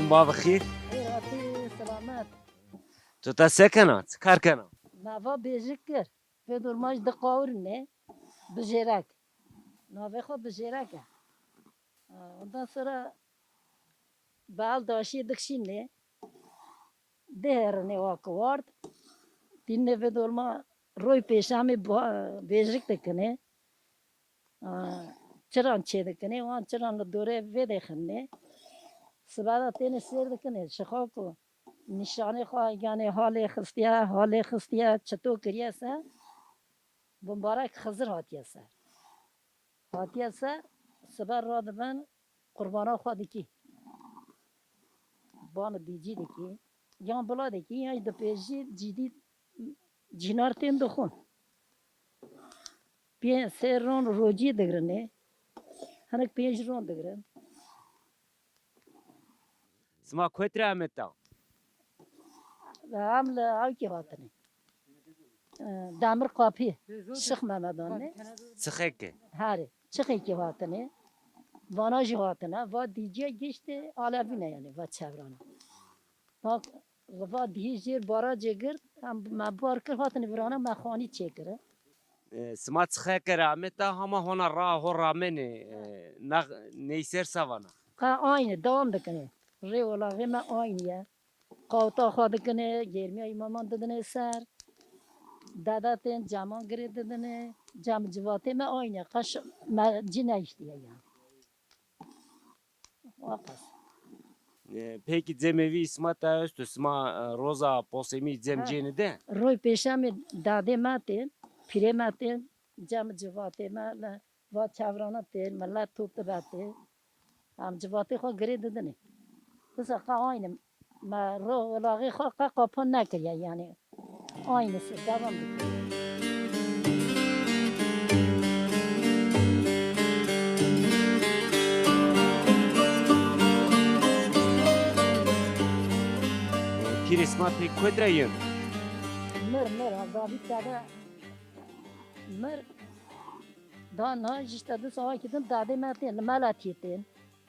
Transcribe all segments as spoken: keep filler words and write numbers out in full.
Ma bi xêr. Xêr hatî, selamet. Tu ta se kena? Çi kar kena? Ma va bêjik kir. Vê dormaj di qawirine. Bijêrek. Navê xo Bijêrek e. Ha, ondan sonra bal daşî dikşîne. Di herine wa ki ward. Dînne vê dorma roy pêşamê ba-, bêjik dikine. Aa, çiran çêdikinê, wan çiran li dorê vêdê xinê. Siba de têne sêr dikinê, şixa ku nîşanê xwe, yanê halê xistiye, halê xistiye, çito kiriye se, bimbarek Xizir hatiye ser. Hatiye ser, siba radibin qurbana xwe dikî. Bana dîcî dikî, yan bila dikî, yan jî dipêjî cîdî cînar tên dixwin. Pê-, sê ron rocî digrinê. Hinek pênc ron digrin. Sima kotî ra ameta? Em li ewkî hatine. E, Demir Kapî. Şix Memedan ne? Çixeke? Herê. Çixekî hatine. Vana jî hatine. Va dîciye giştê alevîne, yanî va çevrana. Va, va dîhî jêr barajê gird, em, me bar kir, hatine virana, me xanî çêkire. E, sima çixeke ra ameta, hama hona ra ho ramenê, e, nax-, neyser savana. Qa aynî, dewam dikinê. Rê ulaxê me aynî ye. Qawta xwe dikinê, gêrmiya îmaman didinê ser. Dede tên, ceman girê didinê. Cem civatê me aynî ye. Qa ş-, me ci neyiştiye yanî. Waqas. E, peki cemê vî sima ta esto, sima, e, roza posemî cem cênî de? Roy pêşemê dadê me tên, pîrê me tên, cem civatê me, le, va çevrana tên, milet top dibe tên. Em civatê xwe girê didinê. Disa qa aynî. Me ro ulaxê xwe qe qapa nekiriye, yanî aynısı devam dike. Pîrê sima pê kotî ra yen? Mir, mir, zabît dede mir. Da na jî îşte di sawa ki din dadê me tên, li Melatiyê tên.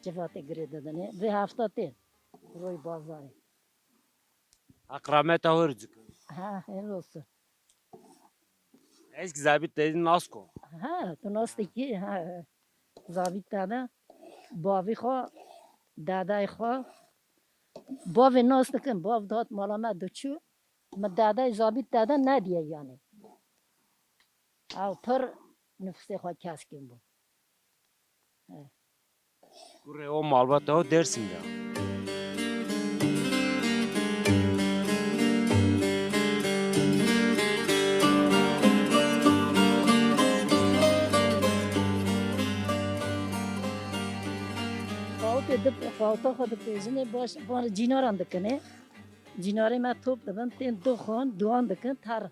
Civatê girê didinê. Vê hefta tên. Roy bazarê. Heq rahmeta ho rê cik. Ha, hêr olsun. Ez ki zabît dede nas ko. Ha, tu nas de ki, ha. Zabît dede, bavî xo, dadayê xo. Bavê nas dikin, bav dat mala me diçû. Mi dadayê zabît dede nediye yanî. Ew pir nifusê xo keskin bû. He. Kurê o malbata o Dêrsim de. Qawitê di, qawita xwe dipêjinê, baş, van cînaran dikinê. Cînarê me top dibin, tên dixwin, duan dikin, ter.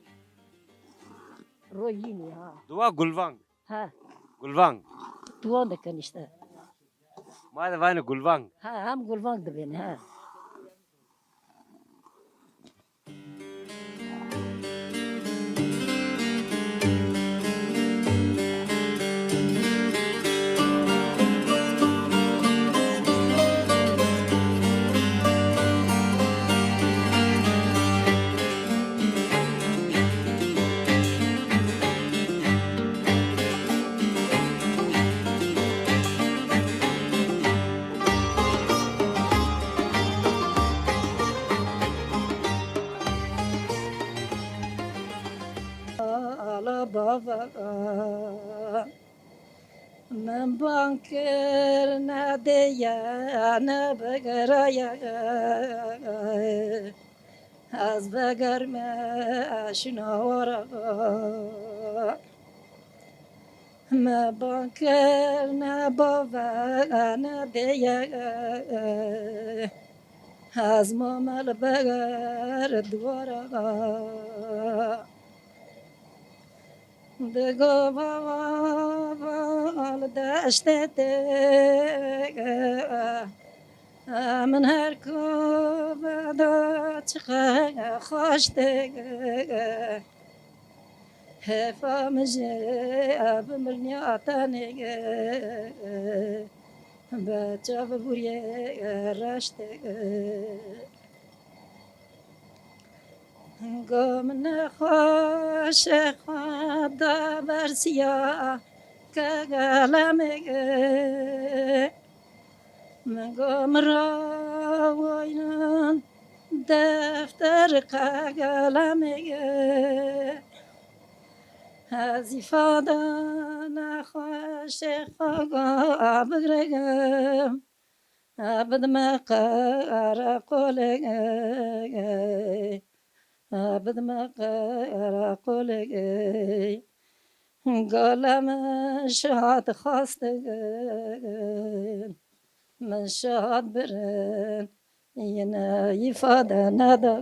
Royînî ha. Dua gulvang. Ha. Gulvang. Duan dikin îşte. Ma de vanê gulvang. Ha, hem gulvang dibêne, ha. Ala bava, min ban kir, ne deye, ne bigireye. Ez vegerme şina wara. Me ban kir ne bave ne deye. Ez ma mel beger dwara. Digava val deşte de, min her kove da çiqe xweş de. Hefa min jê bimirnî atanê. Be çav burye raşte. Gom nexweşê xwe da bersiya ke gelemê. Min gom ra waynan defter ke gelemê. Ez îfade nexweşê xwe ga bigregim. Abid me qereqolê gey, abid me qereqolê gey. Gale min şad xaste gey, min şad birin, yine îfade neda.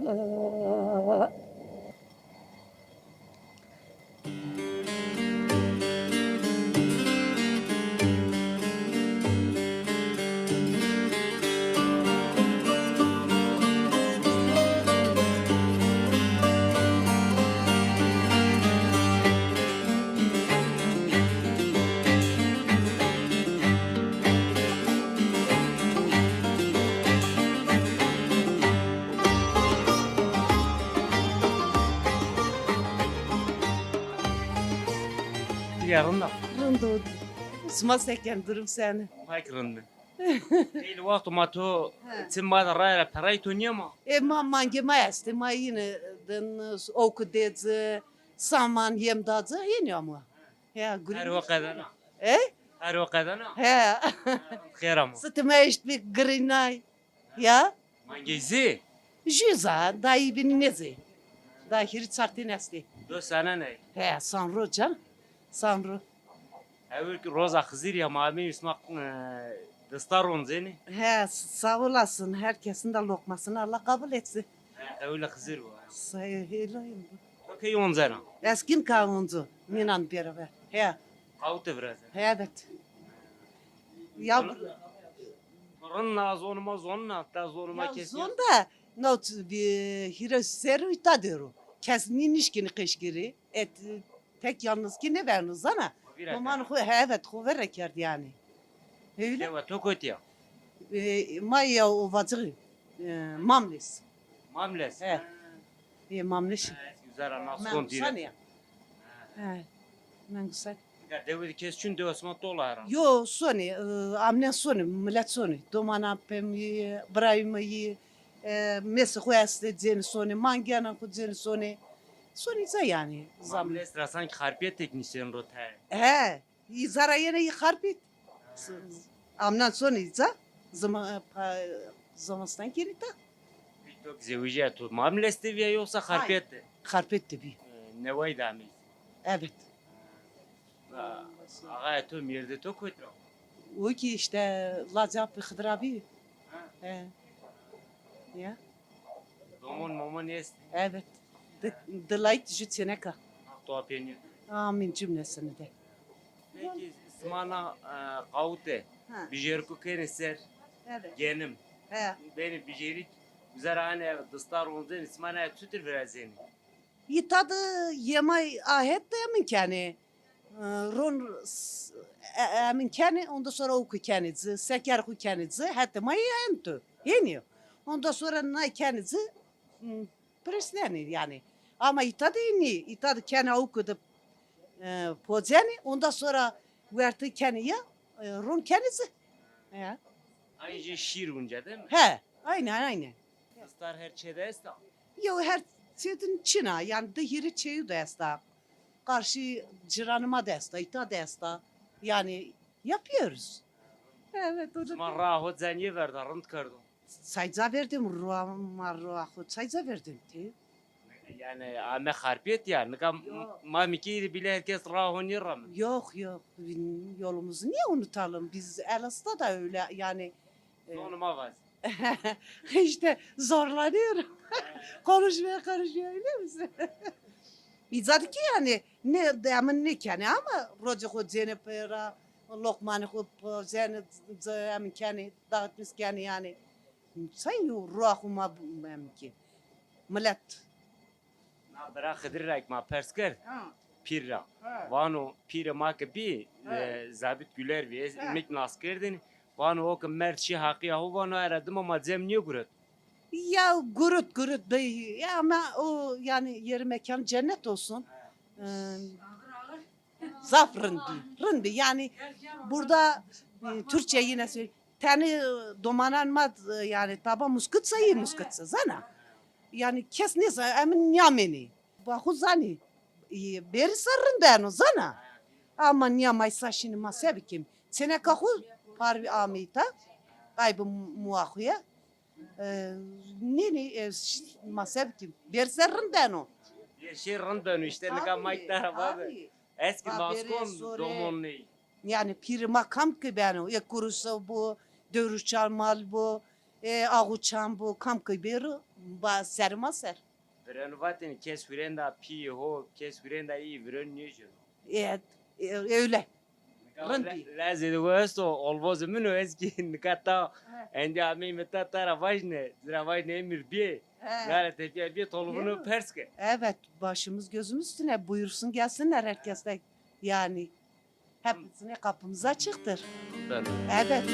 Ya rind a. Rind o. Sima se ken, durum sene? Pek rind mi. Teyli wexto ma to çim ma de ray ra peray to nîya ma? E, ma mangê ma estê, ma yine din owku dê ci, saman yem da ci, hênî ama. Ya, gurî. Her o qedena. E? Her o qedena. He. Xêr ama. Sitime eşt bi girînay. Ya? Mangey zî? Jü za, dayî binî nêzê. Da hîrî çartîn estê. Do sene ney? He, sanro can. Sanro. Ewil ki roza Xizir ya, ma ameyî sima, e, dista ronzenî. He, sağ olasın. Herkesin de lokmasını Allah kabul etsin. He, ewil Xizir bu. Sayı helal. To key onzena? Eskin ka onzu. Minan beraber. He. Qawute virazen. He, evet. Ya Rind na, zonê ma zonena, ta zonê ma. Ya kes zon da, no, bir hîrê serrî îta der o. Kes nî nişkînî qeşkirî. Et, tek yalnız ki nêverno zana. Doman xo, he, evet, xo vere kerd yani. Öyle. Dewa to kotî ya? E, ma ya Ovacığı, e, Mamles. Mamles. He. E, Mamles. He, güzel ana. Memsane ya. He. Mengusar. Ya dewe de kes çin, dewe sima tola herhalde. Yo, sonê, e, amnen sonê, milet sonê. Domana pê mi yî, birayê mi yî, e, mêsê xo estê cênî sonê, mangenan xo cênî sonê. Sonê ca yanî. Mamles ra sanki Xarpêt tek nîşên ro tayê. He, îza ra yenê yî Xarpêt. Amnan sonê îca, zima-, pa-, zimistan kî îta. Peki to ki zewicîya to Mamles de bîya yoksa Xarpêt de? Xarpêt de bî. E, neway de amey? Evet. A-, axayê to, mêrdê to kotî ra? O ki işte Lacapî Xidir abî. Ha. He. Ya. Domon momon est? Evet. Di-, dilayt jü çêneka. Allah to apênîyo. Amîn cümlesini de. Peki sima na, e, qawute, ha, bijêrku kenê ser, evet, genim. He. Benî bijêrik, uza ra anê dista ronzenî, sima na çutir virazenî? Îta de yemay ahet de emin kenê. E, ron s-, e, emin kenê, ondan sonra owku kenê ci, seker xu kenê ci, hetê ma yê ento. Hênî yo. Ondan sonra nay kenê ci, m, pirisnenê yanî. Ama îta de nî, îta de kenê owku de, e, pocenê, ondan sonra wertî kenê ya, e, ron kenê ci. Ya. Aynı şey şîr unca değil mi? He, aynen, aynen. Distar her çê de esta? Yo, her çê de çin a, yanî di hîrê çêyû de esta. Karşı ciranê ma de esta, îta de esta. Yani yapıyoruz. Evet, o da. Sima raa ho cenîye verda, rind kerdo. Çayca verdim, rua ma, rua xo çayca verdim te. Yani ame Xarpêt ya, nika m-, yo, ma mi kî bile herkes raa ho nî ra mi. Yok, yok, yolumuzu niye unutalım? Biz Elazığ'da da öyle yani. E, zonê ma vaz. İşte zorlanıyorum. Konuşmaya, konuşmaya, biliyor musun? Îca de ki yani ne, emin ne kenê ama rocê xo cênê pêra, lokmanê xo pocenê, emin kenê, dağıtmış kenê yani. Say yo, ruaxu ma bu-, em ki. Milet. Na bira Xidir ra ki ma pers kerd. Ha. Pîr ra. Ha. Vano pîrê ma ke bî, ha, e, Zabit Güler bî. Ez, ha, mi ki nas kerdêne. Vano o ki merd şî haqîya ho vano era dima ma cem nêguret. Ya gurut gurut bey ya ama o yani yeri mekan cennet olsun. Ee, zaf rindî. Rindî yani burada e, Türkçe yine söyle. Teni domanan ma e, yani taba muskutsa iyi muskutsa zana. Yani kes neyse emin niyameni. Baxu zani. Beri ser rind beno zana. Ama niya maysa şini ma se bikim. Çeneka xu parvi ameyta. Qaybi muaxuya. Nini e, ma se bikim. Beri ser rind beno. Yeşil rind beno işte nika mayta rababi. Eski maskon domon ney. Yani pîrî ma kam ki beno. E kuruşa bu, dewruşan mal bu, e, ağuçan bu, kam ki bero, ba ser ma ser. Vireno vatêne kes hurênda pîyê ho, kes hurênda î vireno nêjeno. E, e, öyle. Rind bî. Lezê de esto, olvozê min o ez ki nika ta endî ameyme ta ta ra vajne, zira vajne emir bîye. Nare tepya bîye tolvunu pers ke. Evet, başımız gözümüz üstüne. Buyursun gelsinler herkes de. Yani hepsine kapımız açıktır. Evet.